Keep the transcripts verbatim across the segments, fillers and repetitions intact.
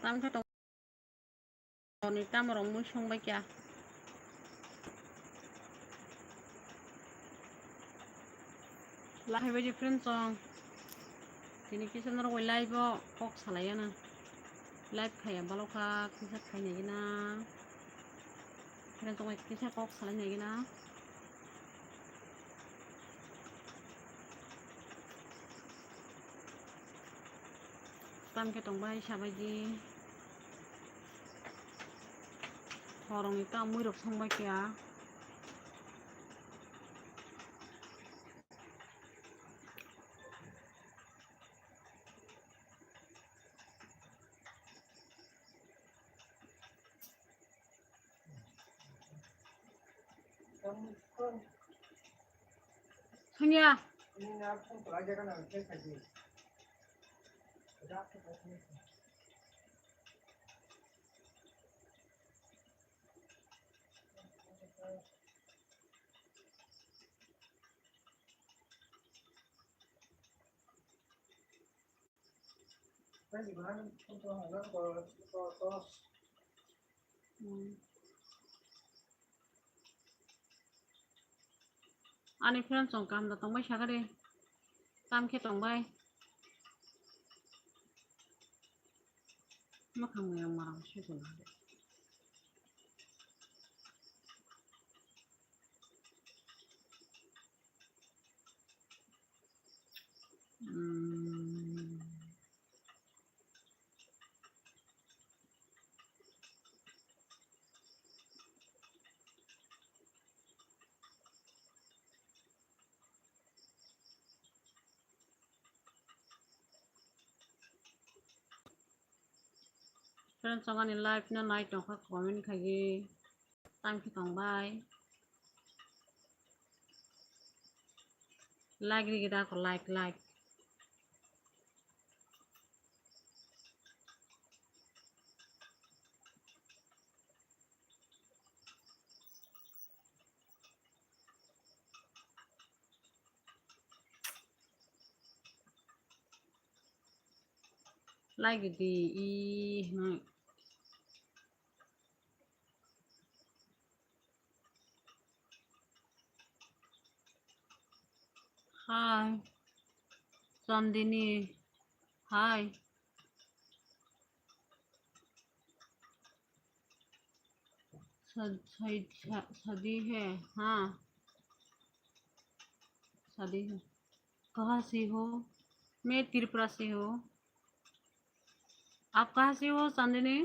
Tamo khe tong. Ni tamo rok mui song bai kya. Lahai bai di friend song. Tini kisa norok bai live o kok salai ya na. Live khaya balok kha kisa khai nai gina. Friend song bai kisa kok salai nai gina. Tamo khe tong bai sabai di. Horong ni ta mui rok song bai kya. Sanya. Ani friend song kaham da tongbai sakha de. Tamo khe tongbai. Mwkhang muyang marang swi tongha de. Hmm. Friends, song ani live no nai tongkha, comment khaigi. Tamo khe tongbai. Like rigi da ko, like, like. Like di, ih, hmm. Hi. Chandini. Hi. Sa-, sa-, sa-, शादी है, हाँ। शादी है। कहाँ से हो? मैं त्रिपुरा से हूँ। आप कहाँ से हो, चांदनी?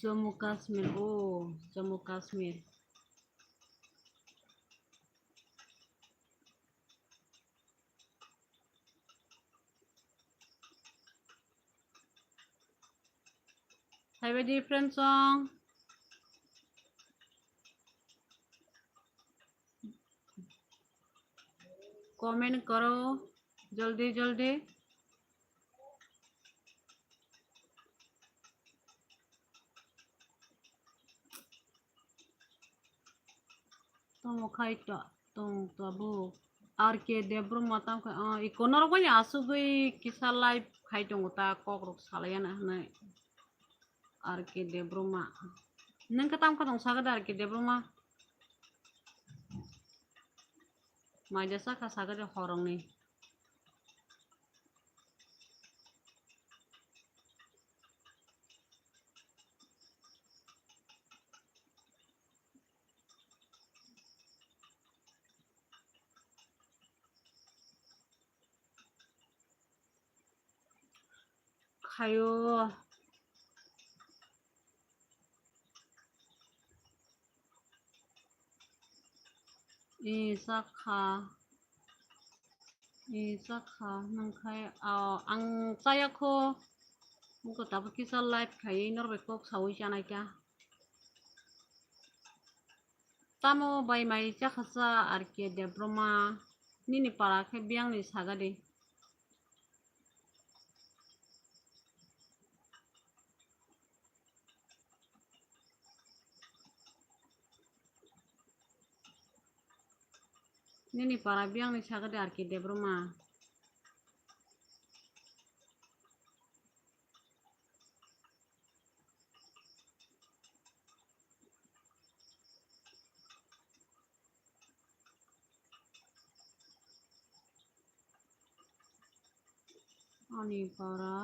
Jammu Kashmir, oh, Jammu Kashmir. Hai bai di friends song. Comment karo, jaldi jaldi. Tamo khai ta, tong tabuk. R K Debbarma tamo khai, ah, i kono rok bai asugwi kisa live khai tongo ta, kok rok salai ya na hinwi. R K Debbarma. Nwng khe tamo khe tong saga da R K Debbarma? Maida sakha saga de horongni. Khayo. Ee, chakha. Ee, chakha. Nangkhai, ah, ang chaya kho. Wngkha tabuk kisa live khaiwi norok bai kok saui chanai kha. Tamo bai mai chakha sa R K Debbarma, nini para khe biyang ni saga di. Nini para biyangni sagadi R K Debbarma. Ani para.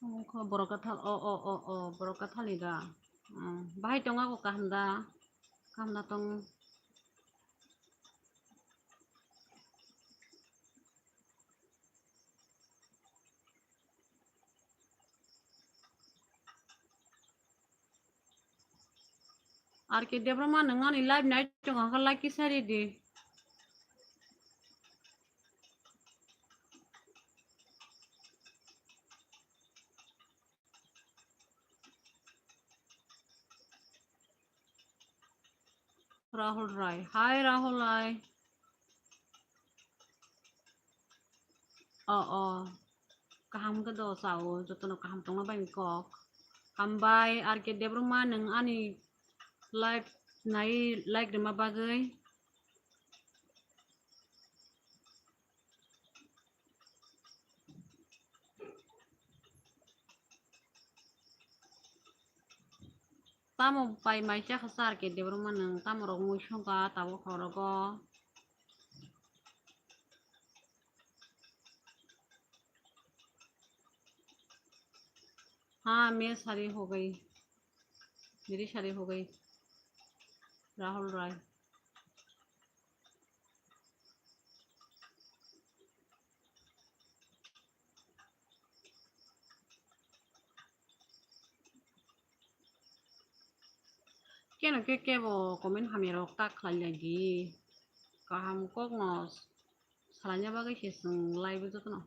Omo khe borok kathal, o, o, o, o, borok kathal ni da. Ah, bahai tongo ako kaham da? Kaham da tong. R K Debbarma, nwng ani live nai tongo hwnkhe like kisa ridi. Rahul Rai. Hi, Rahul Rai. O, o. Kaham khe do chao, jotono kaham tongna bai kok. Hambai, R K Debbarma, nwng ani live nai like rwma bagwi. Tamo pai mai cha kha sir R K Debbarma nwng, tamo rok mui songkha tabuk horogo. हाँ, मैं सारी हो गई, मेरी सारी हो गई। राहुल राय। Keno khe kebo comment hamya rok ta khlai lai di. Kaham kokno salaina bagwi se chwng live o jotono.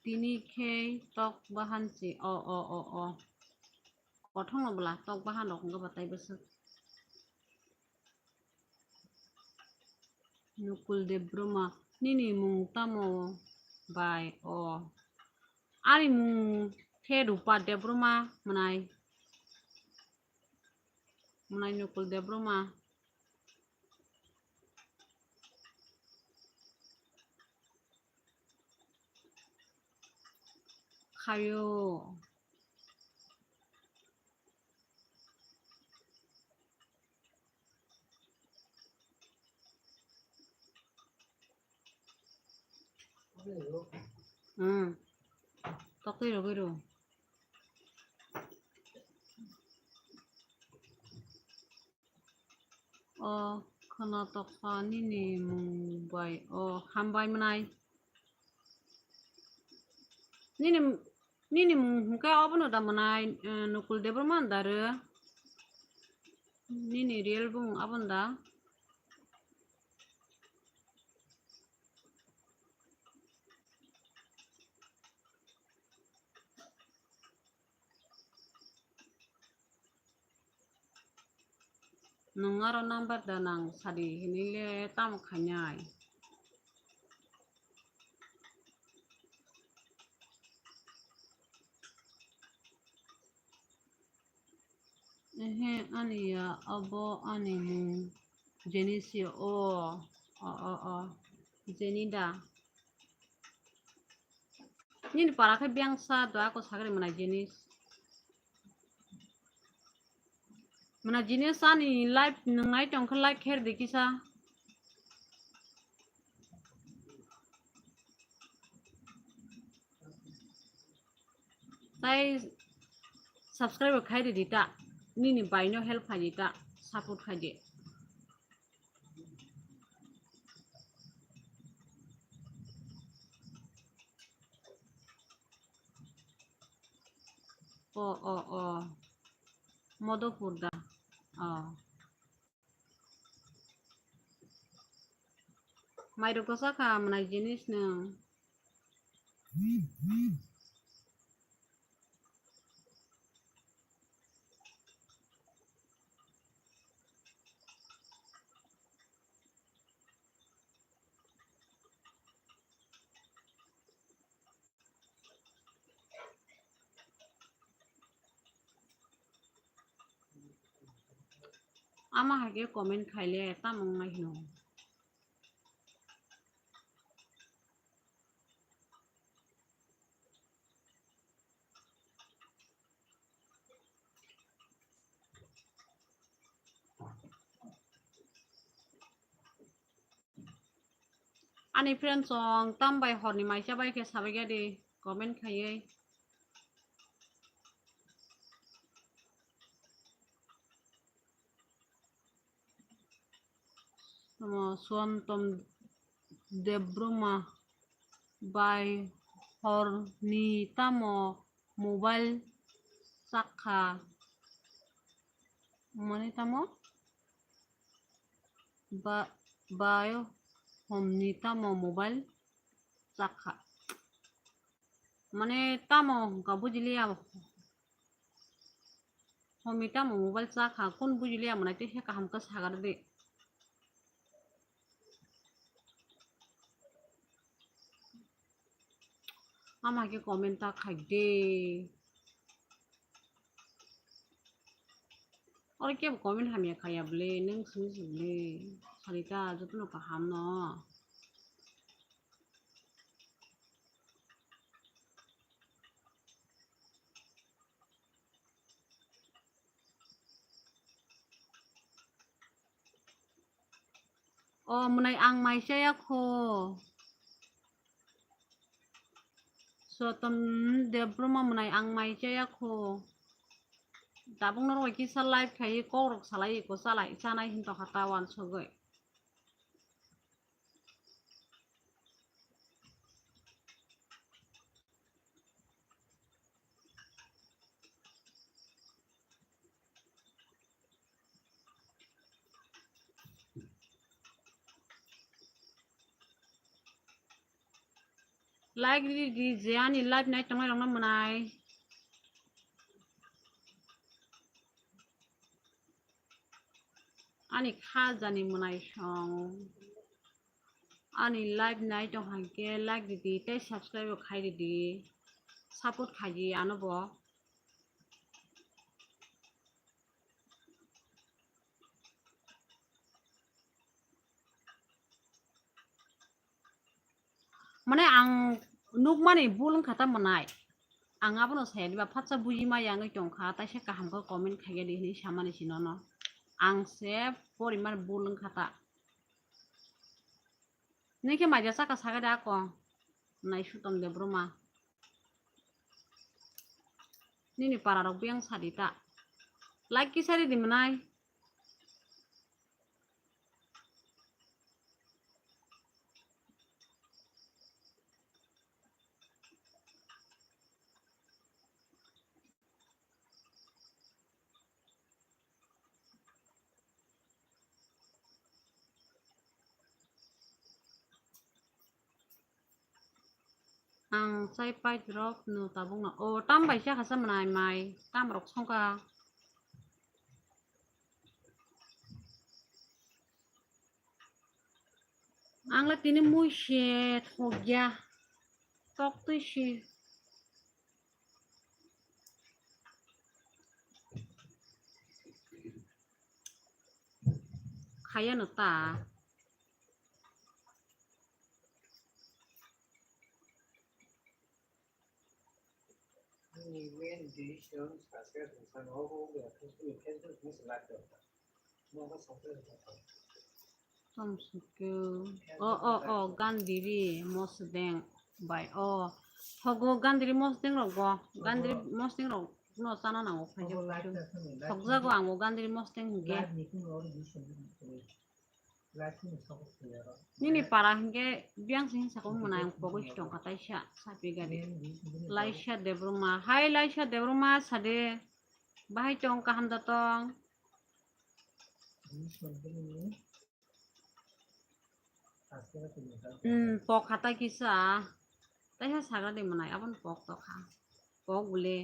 Tini khe tok bahan se, o, o, o, o. Kothongno bwla tok bahan rok wngkha ba tei bwswk. Nukul Debbarma, nini mung tamo bai o? Ani mung khe Rupa Debbarma mwnai. Mwnai Nukul Debbarma. Khayo. Hmm. Tokwi rwgwi rw. O khwna toksa nini mung bai o hambai mwnai. Nini, nini mung hwnkhe obono da mwnai, eh, Nukul Debbarma da rw. Nini real bumung abono da. Nwng aro number da nang sadi hinwi le tamo khainai? Ehe, ani ya, abo ani mung Jenisi o, o, o, o, Jenida. Nini para khe biyang sa do ako sagri mwnai Jenis. Mwnai Jenis ani live nwngnai tong khe like kher di kisa. Tai subscribe khai di ta. Nini bai no help khai di ta. Support khai di. O, o, o. Madhupur da. O. Mairok kwchak kha mwnai Jenis nwng. Ama hai khe comment khaile tamo wngnai hino. Ani friend song tam bai horni maisa bai khe sabai gadi comment khaiwi. Tamo Suantom Debruma bai horni tamo mobile chakha mani tamo ba bai horni tamo mobile chakha. Mane tamo hwnkha bujiliya. Homi tamo mobile chakha, kun bujiliya mwnai tei khe kaham khe sagar di. Ama khe comment ta khai di. Oro kebo comment hamya khaya bwle, nwng simi se bwle. Sarita, jotono kaham no. O mwnai ang mai chaya kho. Sotom Debbarma mwnai ang mai chaya kho. Tabuk norok kisa live khai kok rok salai ko salai chanai hin tokha ta wansugwi. Like ridi, je ani live nai tongnai rokno mwnai. Ani kha jani mwnai song. Ani live nai tong hai khe like ridi tei subscribe bo khai ridi. Support khai di ano bo. Mane ang nukmani bul wngkha ta mwnai. Ang abono saya diba phatsa buji maya wngwi tongkha, taisa kaham khe comment khaiya di hinwi samani si nono. Ang se porimar bul wngkha ta. Nini khe maija chaka saga de ako. Nai Sutom Debbarma. Nini para rok biyang sadi ta. Like kisa ridi mwnai. Ang chai pai rok no tabuk no. O, tam bai cha kha cha mwnai mai. Tam rok songkha. Ang le tini mui se thokya. Tok twi si. Khaya no ta. Tom sukyo. O, o, o, Gandhiri Mosdeng bai. O, thogo Gandhiri Mosdeng rogo. Gandhiri Mosdeng rok no chana nango khaijak. Thokjago ang o Gandhiri Mosdeng hingke. Nini para hingke biyang sing sako mwnai ang pogwi si tongkha taisa sapi gari. Laisa Debbarma. Hai Laisa Debbarma sade. Bahai tong kaham da tong. Hmm, pok hatai kisa. Taisa sagra de mwnai abon pok tokha. Pok bole.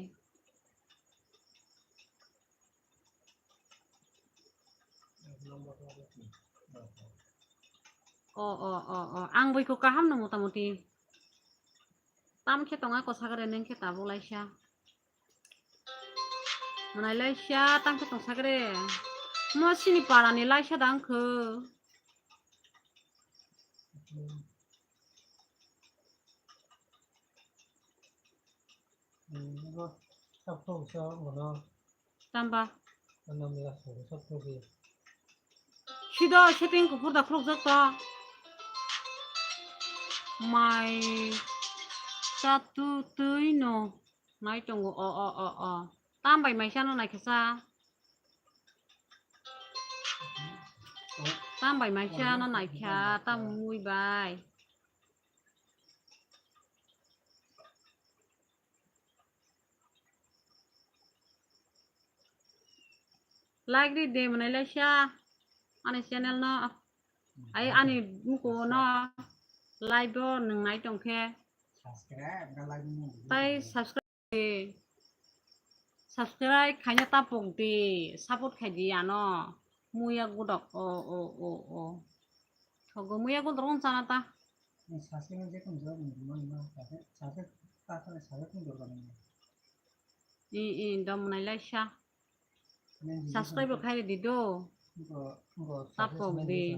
O, o, o, o. Ang bui ko kaham no motamuti. Tam khe tonga ko sagre neng khe tabuk laisa. Mwnai laisa tam khe tong sagre. Mo sini para ni laisa dang kho. Tamba. Sido setting kuphur da khulukjak to. Mai chatu twi no nai tongo. O, o, o, o. Tam bai mai chano naikha sa. Tam bai mai chano naikha, tam mui bai. Like ri de mwnai laisa ani channel no. Ai ani muko no live o nwng nai tong khe. Subscribe ga like mo. Tai subscribe de. Subscribe khaina tapok de. Support khai di ano. Muya gudok. O, o, o, o. Thogo muya gudok on chana ta. Subscribe je kun jawab mo, mo, mo, subscribe, subscribe ta ta subscribe kun jawab mo. I, i, dom nai laisa. Subscribe khai di do. Tapok di.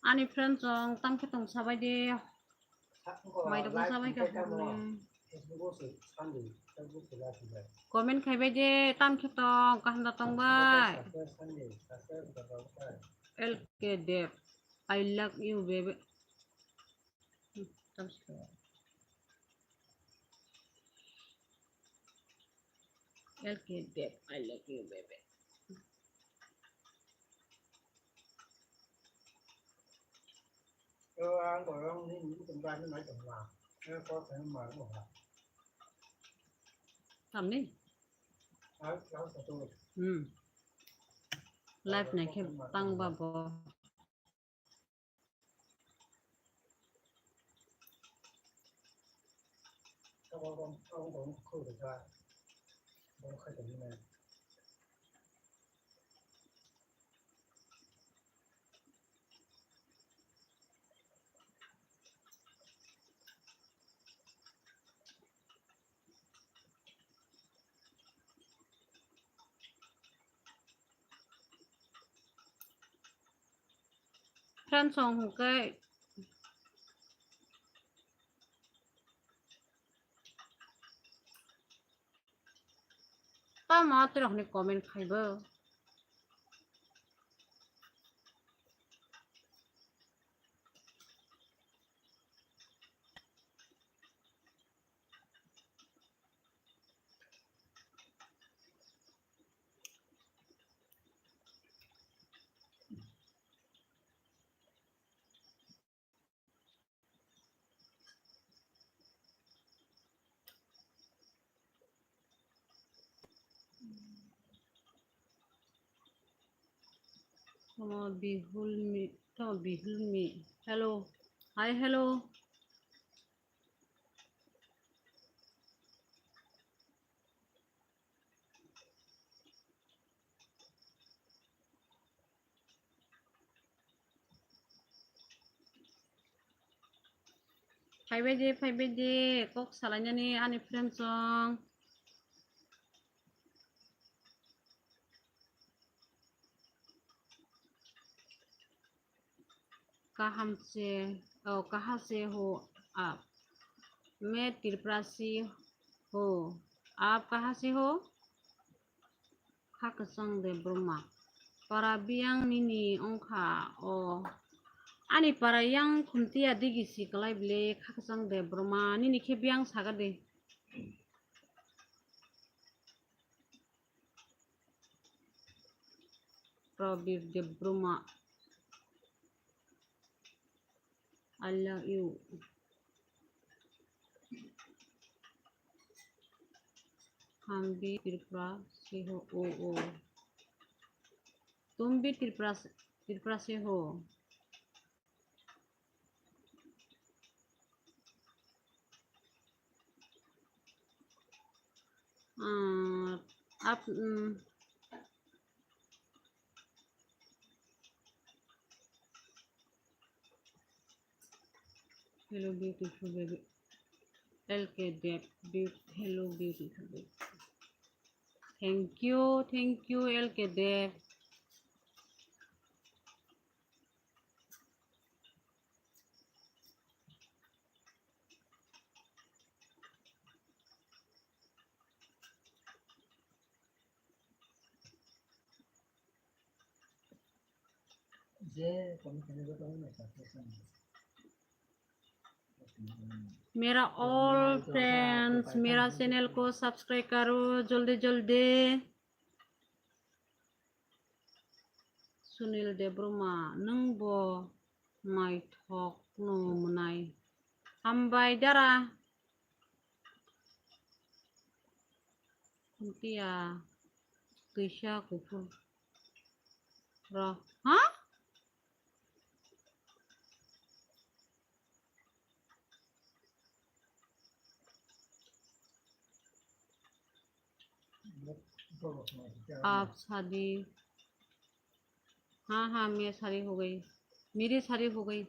Ani friend chong tam khe tong sabai de. Mai rok sabai kha. Comment khai bai de, tam khe tong kaham da tong bai. L K Dev, I love you baby. L K Dev, I love you baby. Tamni? Hmm. Live nai khe tang ba bo. Friend song hwnkhe tamo twi rokni comment khaibo. Tamo Bihulmi, tamo Bihulmi. Hello. Hi, hello. Phaibai de, phaibai de, kok salainani ani friend song. Kaham se, oh, kaha se ho aap? Main Tripurasi ho. Aap kaha se ho? Kha Kwchang Debbarma. Para biyang nini wngkha o. Ani para yang khumtiya digi si kwlai bile Kha Kwchang Debbarma. Nini khe biyang saga de. Prabir Debbarma, I love you. Ham bhi Tripura se ho, o, o. Tum bhi Tripura se, Tripura se ho. Ah, ap, mm. Hello, beautiful baby. L K Dev, beaut-, hello, beautiful. Thank you, thank you, L K Dev. मेरा all friends, मेरा channel को subscribe करो जल्दी जल्दी। Sunil Debbarma, nwng bo naithok no mwnai. Hambai dara. Khuntia twisa kuphur rok. Ha? आप शादी, हाँ, हाँ, मैं शादी हो गई, मेरी शादी हो गई।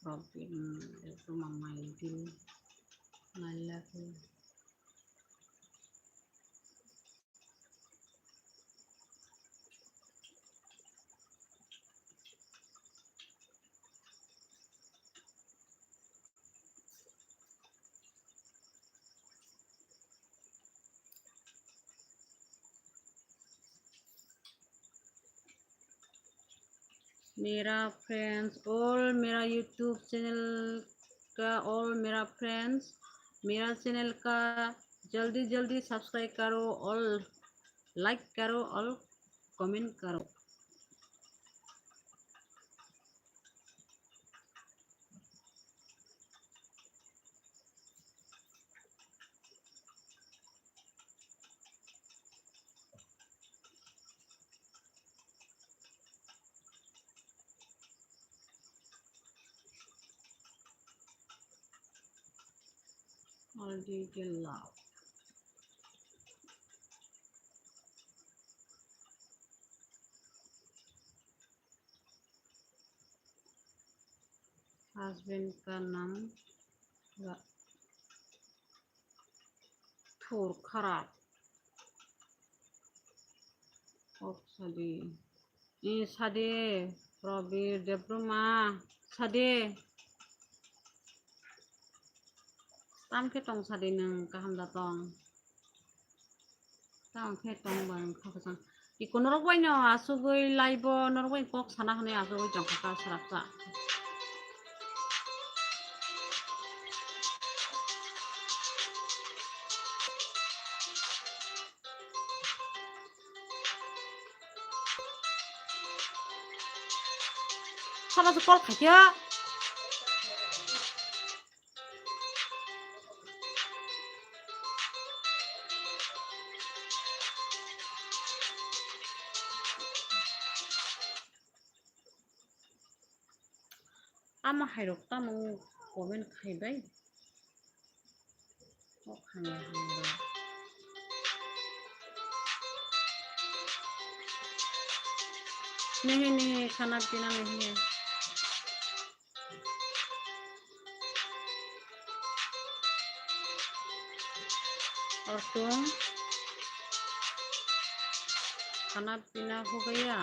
Problem, itu mama itu, malah tuh. मेरा friends, all मेरा YouTube channel का, all मेरा friends, मेरा channel का जल्दी जल्दी subscribe करो, all like करो, all comment करो। All detail love. Husband का नाम रा-, थोर खराब। Ok, sadi. I sadi, Probir Debbarma, sadi. Tam khe tong sadi nwng kaham da tong. Tamo khe tong ba wng kha kwchang. Iko norok bai no asugwi live o norok bai kok sana hwnwi asugwi tong kha ta srapsa. Sabo se call khaikhe. Ama hairok tamo comment khaibai. Kok hamya hamya rok. Nehe nehe khana pina nehe. Ortung khana pina hugaya.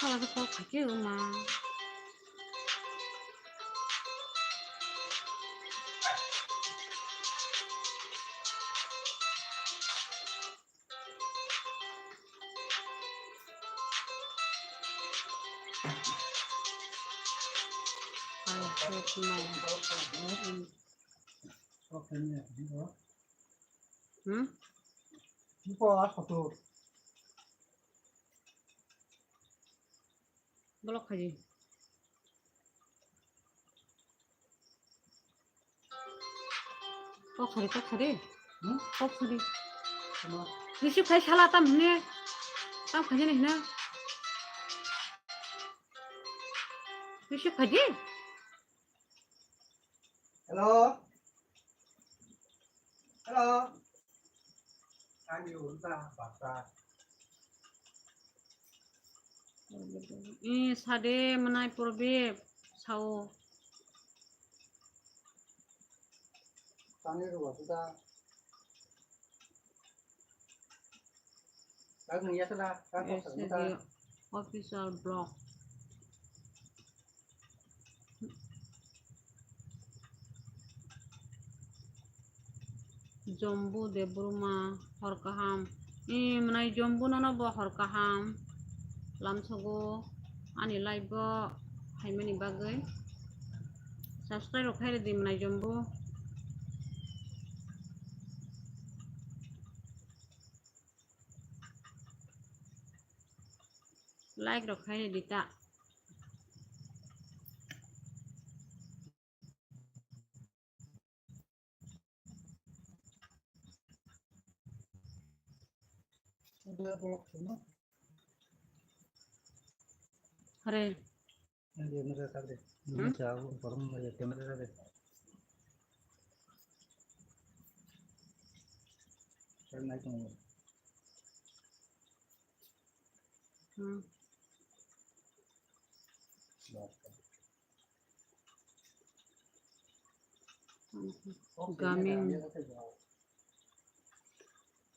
Hala khe kok khaikhe wngma. Hmm? Block khai di. Kok sari, kok sari. Hmm? Kok sari. Ano. Receive khai sala tam hine. Tam khai ni hina. Receive khai di. Hello. Hello. Ani unta bata. Eh, sade manai Probib sao. Tani ruwa suda. Kak nung ya sala, kak kok sala. Official blog. Jombu Debbarma hor kaham. Eh, mwnai Jombu nono bo hor kaham. Lamsogo ani live bo phaimani bagwi. Subscribe rok khairidi mwnai Jombu. Like rok khairidi ta. Hare. Hmm. Gaming.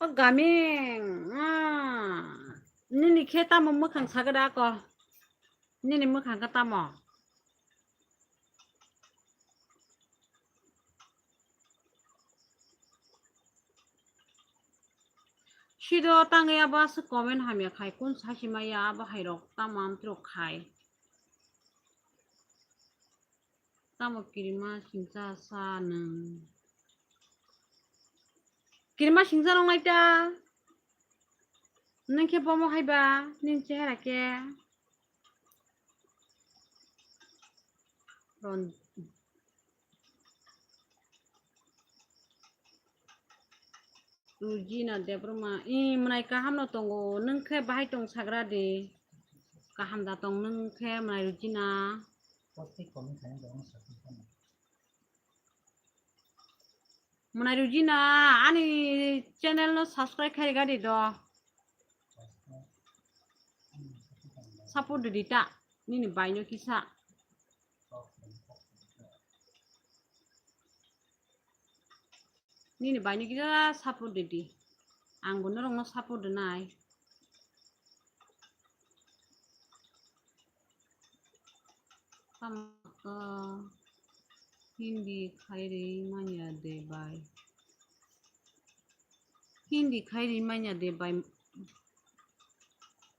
O gaming. Ah. Nini khe tamo mwkhang sagada ko? Nini mwkhang khe tamo? Sido tangwi abo aswk comment hamya khai, kun sachi maya abo hai rok tamo amtwrok khai. Tamo kirima singcha sa nwng. Kirima singcha rok naita. Nwng khe bomo hai ba, nini chehera khe. Ron-, Rujina Debbarma, i mwnai kaham no tongo, nwng khe bahai tong sagra di. Kaham da tong nwng khe mwnai Rujina. Mwnai Rujina, ani channel no subscribe khai rega di do. Support di di ta, nini bai no kisa. Nini bai no kisa support di di. Ang bo norok no support di nai. Tamo, ah, Hindi khairi manya de bai. Hindi khairi manya de bai.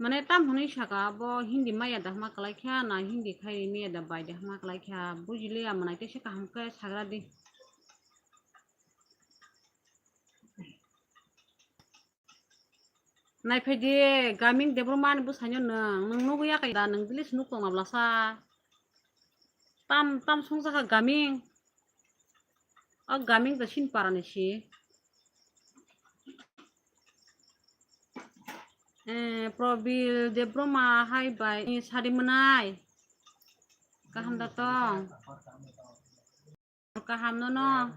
Mane tam hwnwi saka abo Hindi maya da hwnma kwlai kha na Hindi khairi maya da bai da hwnma kwlai kha. Bujiliya mwnai tei se kaham khe sagra di. Naiphai di, Gaming Debbarma ni bwsaino nwng, nwng nugwi ya kaya da, nwng bili se nuk tongma blasa. Tam, tam songjakha Gaming. O Gaming da sini para ni si. Eh, Probil Debbarma hai bai, eh, sadi mwnai. Kaham da tong. Kaham nono.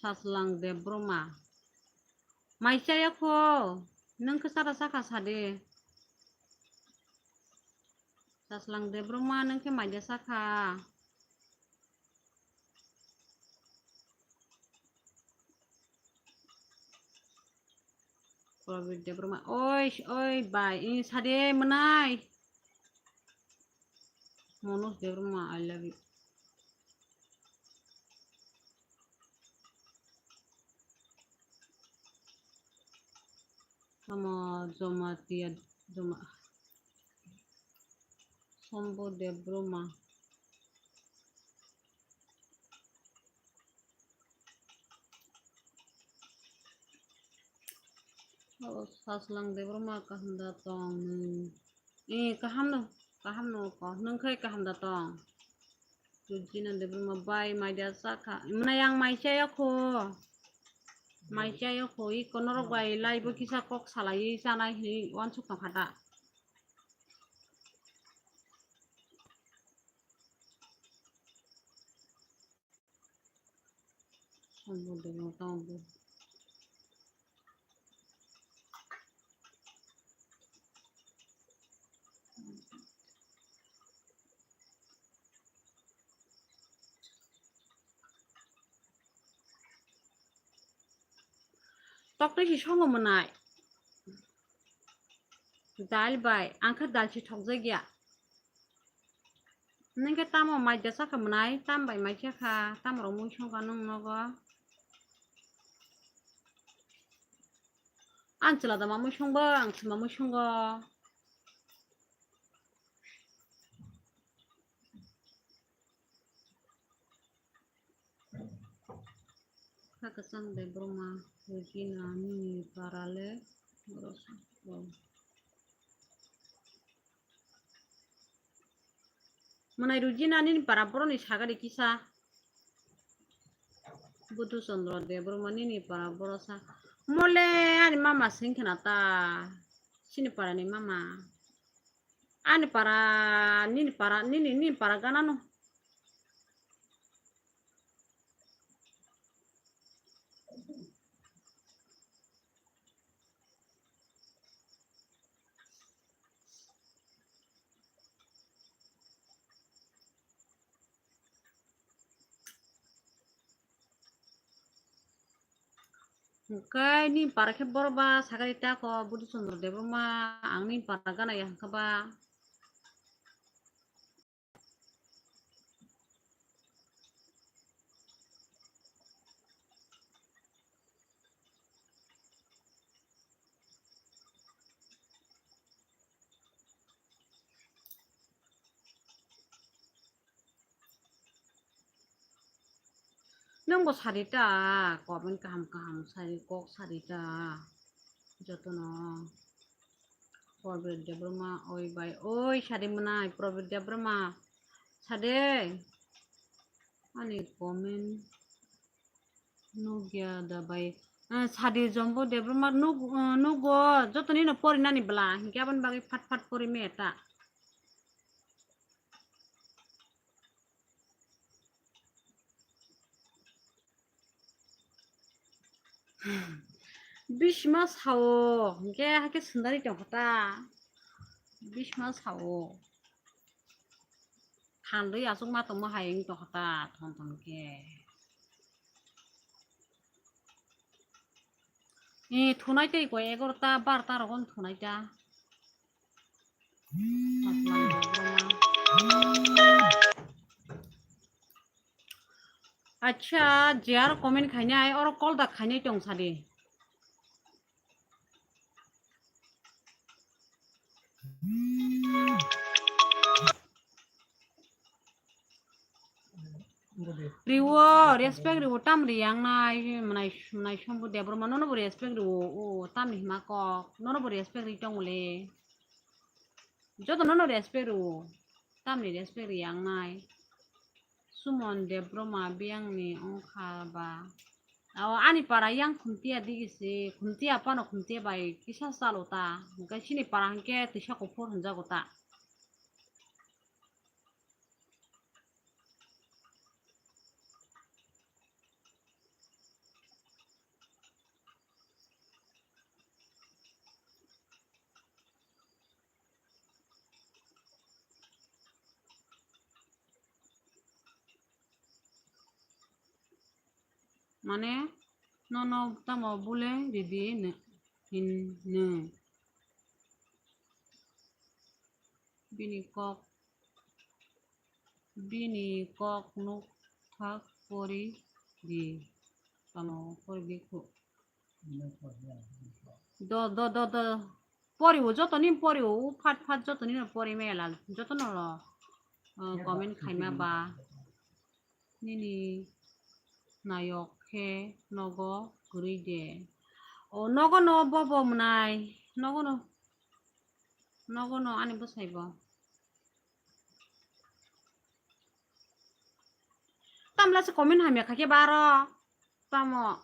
Saslang Debbarma. Mai chaya kho. Nwng khe chara sakha sadi. Saslang Debbarma nwng khe mai de sakha. Prabir Debbarma. Oi, oi, bai. Ini sade mwnai. Manoj Debbarma, I love you. Tamo Jamatia, Jama-, Sombo Debbarma. O Saslang Debbarma kaham da tong nwng? Eh, kaham no, kaham no ko. Nwng khai kaham da tong? Rujina Debbarma bai mai da chakha. Mwnai ang mai chaya kho. Mai chaya kho. Iko norok bai live o kisa kok salai chanai hini wansuk tongkha da. Toktai si songo mwnai. Dal bai, ang khe dal si thokjak ya. Nwng khe tamo mai da chakha mwnai, tam bai mai chakha, tam rok mui songkha nwng nogo. Ang chwla da ma mui songbo, ang chwla mui songo. Kha kwchang de broma, Rujina nini para le, borok sa, oh. Mwnai Rujina nini para boroni sagari kisa. Budhu Chandra Debbarma nini para borosa. Mole ani mama sing khna ta. Sini para ni mama. Ani para, nini para, nini, nini para gana no. Hwnkhe nini para khe boro ba sakari tako Budhu Chandra Debbarma, ang nini para gana ya hwnkhe ba. Nwng bo sari ta, comment kaham kaham sari, kok sari ta. Jotono. Probit Debbarma, oi bai, oi sari mwnai, Probit Debbarma. Sade. Ani comment. Nugya da bai. Ah, sadi Jombo Debbarma nug-, ah, nugo, joto nino pori nani bla. Hinkhe aboni bagwi phat phat pori me ta. Bisma sao, hinkhe hakhe sundari tongkha ta. Bisma sao. Thandwi aswk ma tongma hai wng tongkha ta, thon thon khe. Ee, thunai tei koi egarota, barota rogo thunai ta. Acha, je aro comment khainai, oro call da khainai tong sadi. Riwo, respect riwo, tam riyang nai, mwnai, mwnai Sombu Debbarma, nono bo respect riwo, o, tamni hima kok, nono bo respect ri tong le. Joto nono respect riwo, tamni respect riyang nai. Sumon Debbarma biyangni wngkha ba. O, ani para yang khumtiya digi se, khumtiya phano khumtiya bai kisa chalo ta. Hwnkhe chini para hwnkhe twisa kuphur hwnjago ta. Mane, nono tamo bule ridi hin-, hin-, nw. Bini kok, bini kok nuk thak pori di. Tamo pori di khu. Do, do, do, do. Poriwo, joto ni poriwo, u phat phat joto ni no pori mela, joto no ro, uh, comment khaima ba. Nini nayok khe nogo kwrwi de. O, nogo no bobo mwnai, nogo no, nogo no ani bwsai bo. Tamla se comment hamya khaikhe baro. Tamo.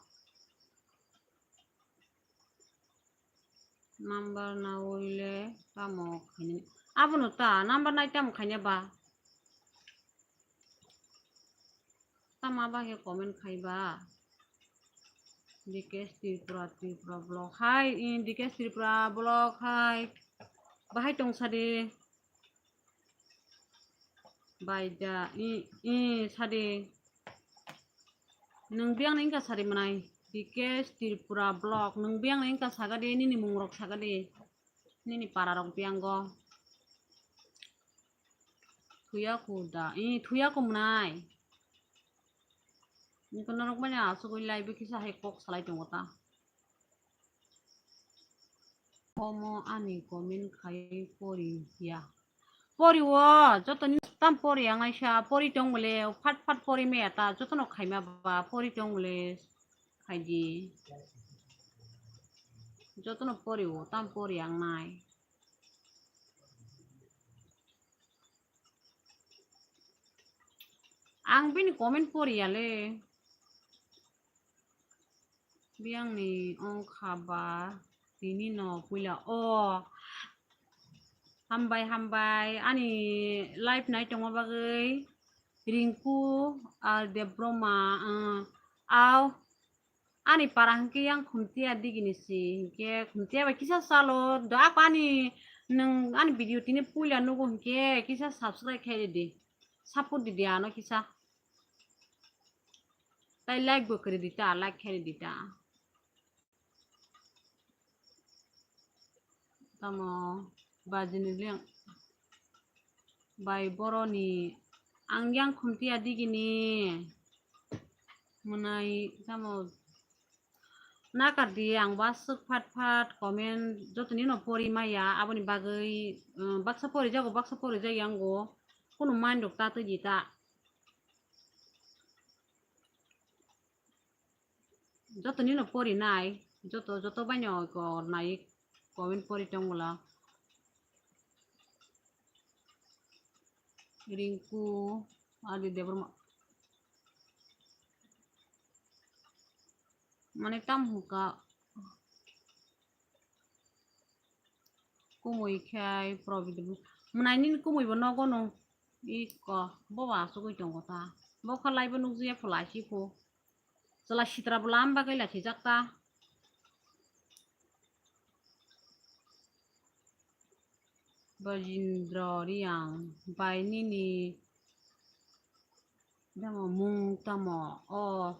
Number nawi le tamo khaini. Abono ta number nai tamo khaina ba. Tamo bagwi comment khai ba. Dikesh Tripura, Tripura vlog. Hai, i, Dikesh Tripura vlog, hai. Bahai tong sadi. Bai da, i, i, sadi. Nwng biyang ni wngkha sadi mwnai. Dikesh Tripura vlog. Nwng biyang ni wngkha sagadi, nini mung rok sagadi. Nini para rok biyango. Thuya ku da, i, thuya ku mwnai. Niko norok manya asugwi live kisa hai kok salai tongo ta. Omo ani comment khai pori ya. Pori o, joto ni tam pori ang aisa, pori tong bole, phat phat pori me ata, joto no khaima ba, pori tong bole, khaidi. Joto no pori o, tam pori ang nai. Ang bini comment pori ya le. Biyang ni wngkha ba tini no puila o. Hambai, hambai. Ani live nai tongma bagwi Rinku R Debbarma, uh, au. Ani para hwnkhe yang Khumtiya digini si. Hwnkhe Khumtiya bai kisa salo. Do ako ani nwng ani video tini puila nugo hwnkhe kisa subscribe khe di. Support di di ano kisa. Tai like bo kari di ta, like khe di ta. Tamo bajini liang bai boroni ang yang Khumtiya digini mwnai tamo nakar di ang ba swk phat phat comment jotoni no pori maya aboni bagwi, um, baksa pori jago baksa pori jaya ango kunu mind rok ta twi di ta. Joto nino pori nai, joto, joto baino ko nai comment pori tong bwla. Rinku, Adi Debbarma. Mane tam hwnkha. Kumui khai probit mwnai nini kumui bo nogo no. Iko bo ba asugwi tongo ta. Bo kha laibo nukjaya pho lachi pho. Chwla sitra bo lam bagwi lachi jak ta. Bajindra Riang bai nini demo mung tamo o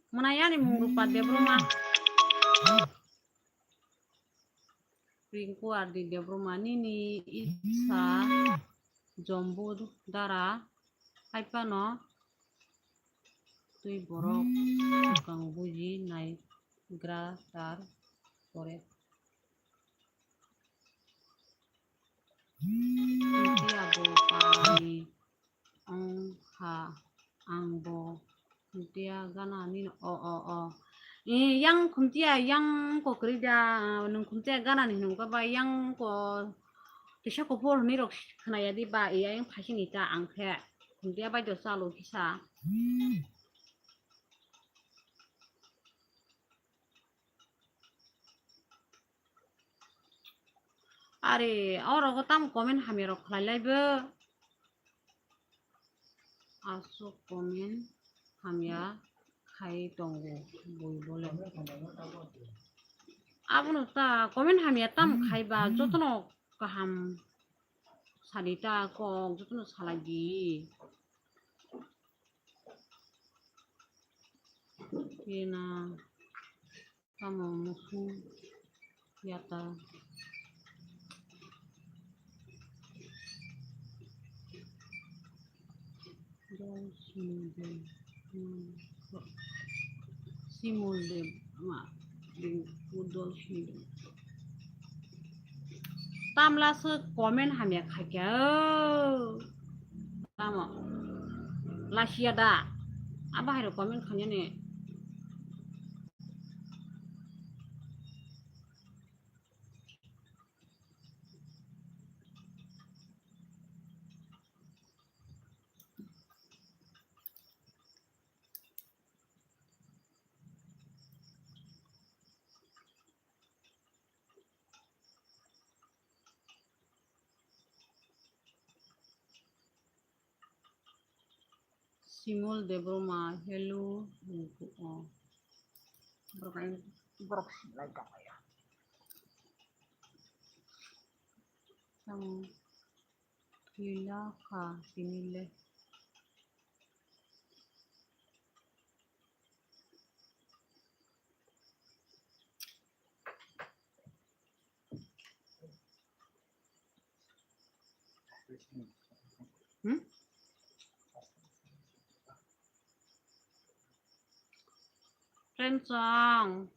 mwnai ani mung Rupa Debbarma. Rinku R D Debbarma nini isa jombu dara hai phano twi borok swkang buji naigra tar pore. Twi abo parani wng kha ang bo Khumtiya gana ni o, o, o. I, yang Khumtiya, yang ko kwrwi da, nwng Khumtiya gana ni hinwi ba yang ko kisa kuphur hinwi rok khwnaya di ba, i, yang phaising ita ang khe Khumtiya bai do chalo kisa. Are, oro go tam comment hamya rok khlai lai bo. Aswk comment hamya khai tongo bui bole. Abono ta comment hamya tam khai ba jotono kaham sadi ta kok jotono salai di. Kena. Tamo musu yata. Dol simul de. Hmm. Simul de ma. Dol simul de. Tamla se comment hamya khaikya. Tamo. Lasia da. Aba hairo comment khanya ne. Simol Debbarma, hello, oh. Borok, borok sinilai tonglaio. Tamo lila kha tini le. Hmm? Friends, ang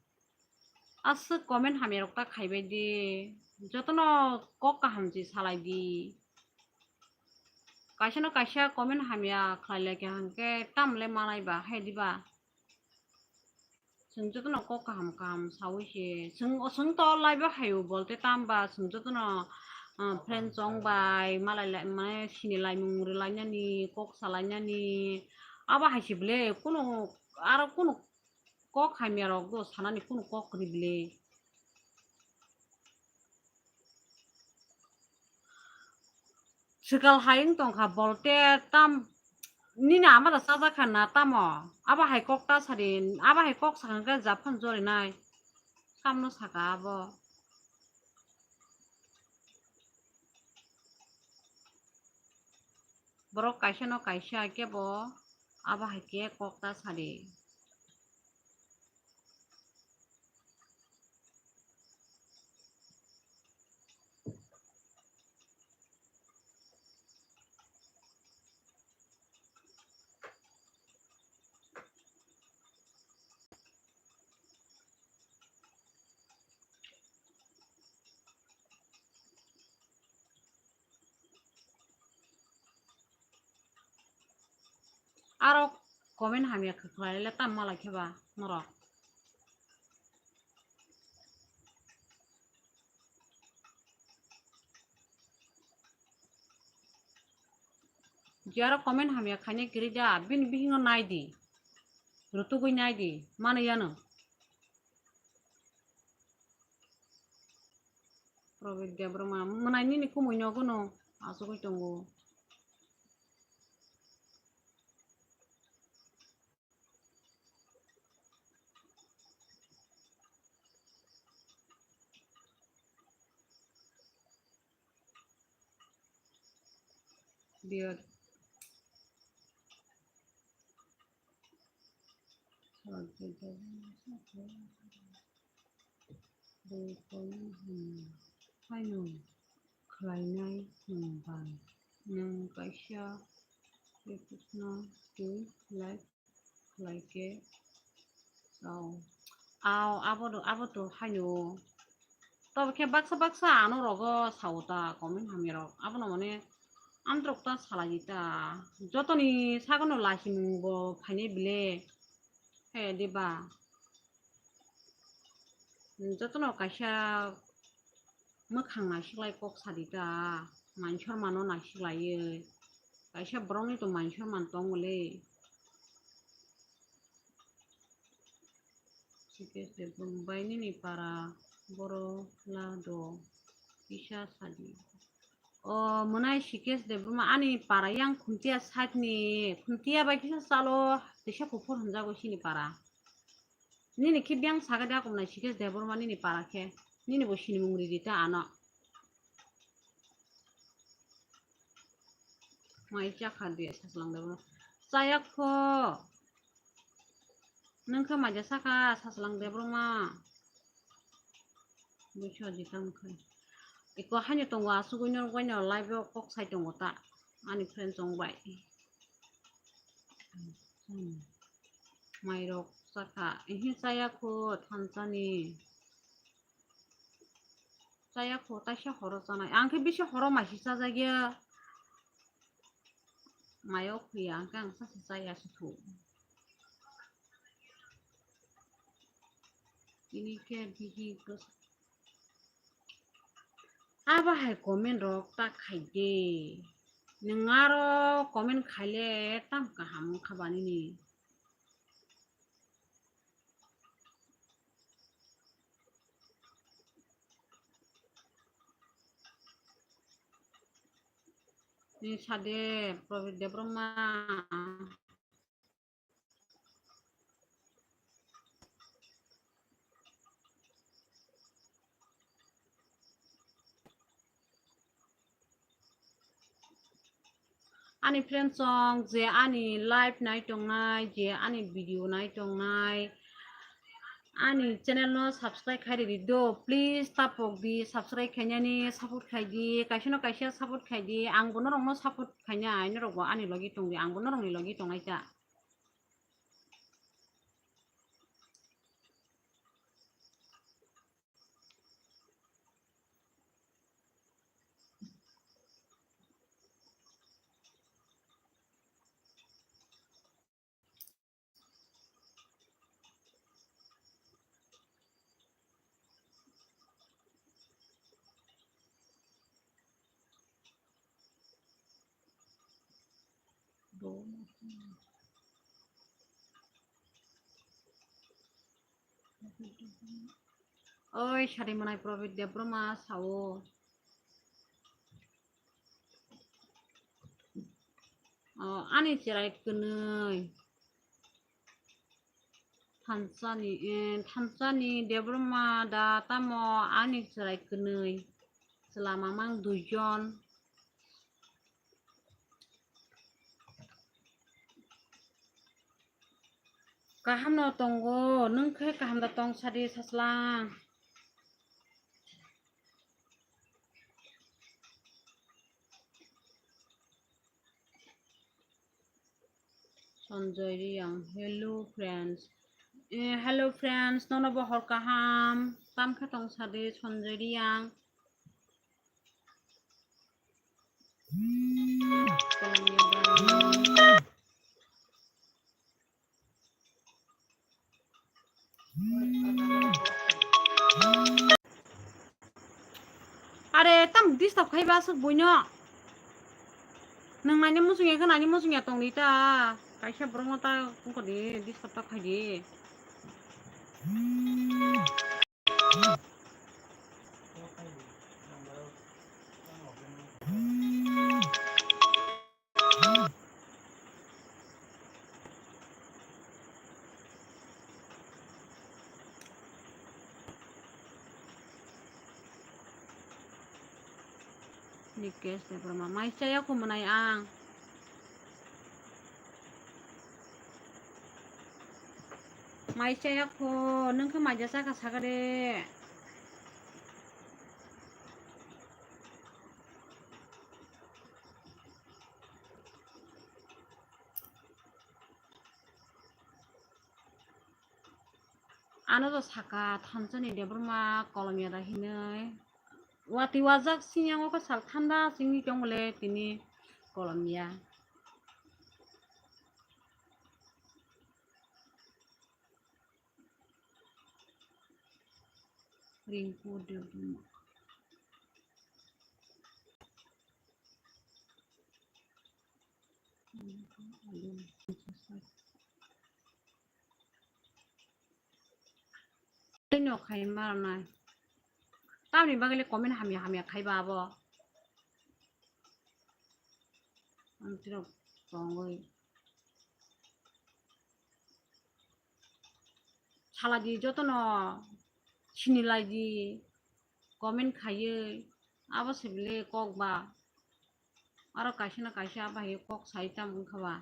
aswk comment hamya rok ta khaibai di, jotono kok kaham se salai di. Kaisa no kaisa comment hamya khlai lai kha hwnkhe tamle manai ba hai diba? Chwng jotono kok kaham kaham saui se. Chwng, chwng to live o hai o bolte tamo ba chwng jotono, ah, friend chong bai malai lai, mane sini laimung rwlainani, kok salainani. Abo hai se bwle, kunu, aro kunu kok hamya rok do sanani kunu kok kwrwi bwle. Swkal hai wng tongkha bolte tam, nini ama da chajak kha na tamo? Abo hai kok ta sadi, abo hai kok sakha khe japhan jorinai. Tamno saka abo. Borok kaisa no kaisa kebo abo hai khe kok ta sadi. Aro comment hamya khe khlai le tam malai khe ba norok. Jara comment hamya khaina kiri da, bini bihingo nai di. Rutugwi nai di, mano yano. Probit Debbarma, mwnai nini kumui nogo no asugwi tongo. Biyot. Haino khlainai nwng bai. Nwng kaisa request no twi like khlai khe sao. Ao, abo do, abo to haino. Tobo khe baksa baksa ano rogo sao ta comment hamya rok. Abono mane amtwrok ta salai di ta. Jotoni sagono lasimung bo phainai bile. He diba? Jotono kaisa mwkhang naisiklai kok sadi ta, man sormano naisiklaiwi. Kaisa borokni to man sorman tongo le. Sikes de Mumbai nini para boro la do kisa sadi. O mwnai Sikes Debbarma ani para yang Khuntia side ni, Khuntia bai kisa chalo tisa kuphur hwnjago sini para. Nini khe biyang saga de akomnai Sikes Debbarma nini para khe. Nini bo sinimung ridi ta ano. Mai chakha de Saslang Debbarma. Chaya kho. Nwng khe maija saka Saslang Debbarma. Buiso jita wngkha. Eko haino tongo asugwi norok bai no live o kok sai tongo ta. Ani friend chong bai. Hmm. Mairok chakha. Ehe chaya kho thansani. Chaya kho taisa horo chanai. Ang khe bisi horo maisi chajagya. Mayo khuya ang khe ang sasa chaya se thu. Tini khe bihi kos-, abo hai comment rok ta khai de. Nwng aro comment khaile tam kaham wngkha ba nini. Ni sade Probit Debbarma. Ani friend song je ani live nai tongnai, je ani video nai tongnai, ani channel no subscribe khai ridi do, please tapok di, subscribe khainani support khai di, kaisa no kaisa support khai di, ang bo norok no support khainai, norok bo ani logi tong di, ang bo norok ni logi tongnai ta. Oi, sari manai Probit Debbarma sao. O, ani cherai kwnwi. Thansani, eh, Thansani Debbarma da tamo ani cherai kwnwi. Chwla mamang duijon. Kaham no tongo, nwng khe kaham da tong sadi saslang. Sanjay Riyang, hello friends. Eh, hello friends, nono bo hor kaham, tam khe tong sadi Sanjay Riyang. Are tam disturb khai ba aswk buino. Nwng nani muchung ya khe nani muchung ya tong di ta. Kaisa borok no ta wngkha di disturb ta khai di. Nikesh Debbarma, mai chaya kho mwnai ang. Mai chaya kho, nwng khe mai ja chakha sakha de. Ano to saka Thansani Debbarma kolomya da hinwi. Wati wajak siyang o khe sal thanda singwi tongole tini kolomya. Rinku Debbarma. Tei no khai ma rwnai. Tamni bagwi le comment hamya hamya khai ba abo. Ang tiro tongwi. Salai di jotono, sinilai di, comment khaiwi, abo se bile kok ba. Aro kaisa na kaisa abo hai kok sai tam wngkha ba.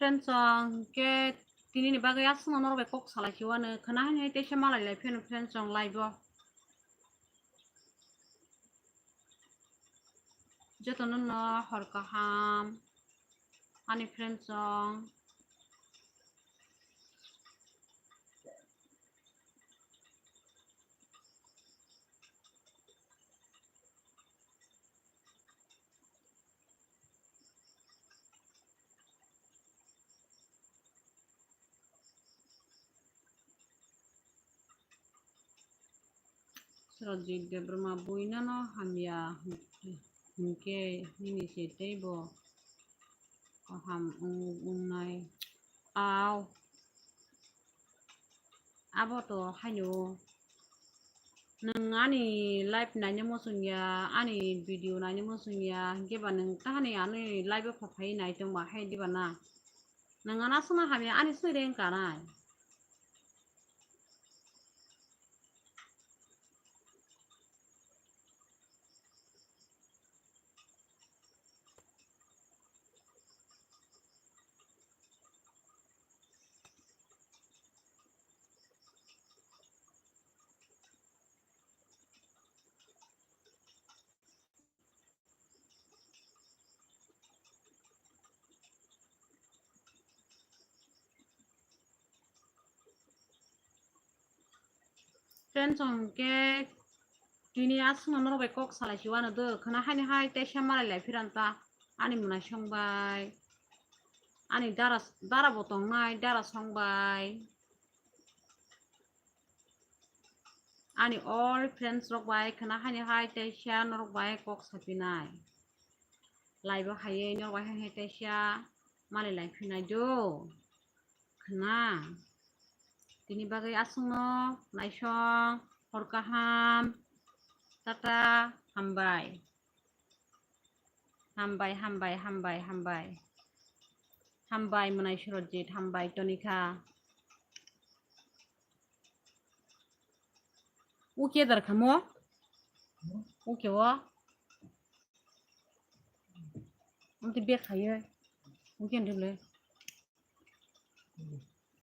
Friends, ang khe Tini ni bagwi aswkno norok bai kok salai khiwano khwna haini hai teisa malai lai pheno friends rok live o. Jotono no hor kaham ani friends rok. Srojit Debbarma buinano hamya hwnkhe nini se teibo kaham wng-, wngnai. Au. Abo to haino. Nwng ani live naina muchung ya, ani video naina muchung ya, hinkhe ba nwng tahani ani live o phaphai nai tongba hai diba na? Nwng ano aswkno hamya ani soi reng kanai. Friends, hwnkhe tini aswkno norok bai kok salai si uanw do, khwna haini hai teisa malai lai phiranta ani mwnaisong bai, ani dara, dara bo tongnai, dara song bai. Ani all friends rok bai khwna haini hai teisa norok bai kok sapinai. Live o haiwi norok bai hai teisa malai lai phinai do. Khwna. Tini bagwi aswkno naisong, hor kaham, tata, hambai. Hambai, hambai, hambai, hambai. Hambai, mwnai Surojit, hambai, Tonika. Uke dar khamo? Uke o? Amte bek khaye. Uke ndule.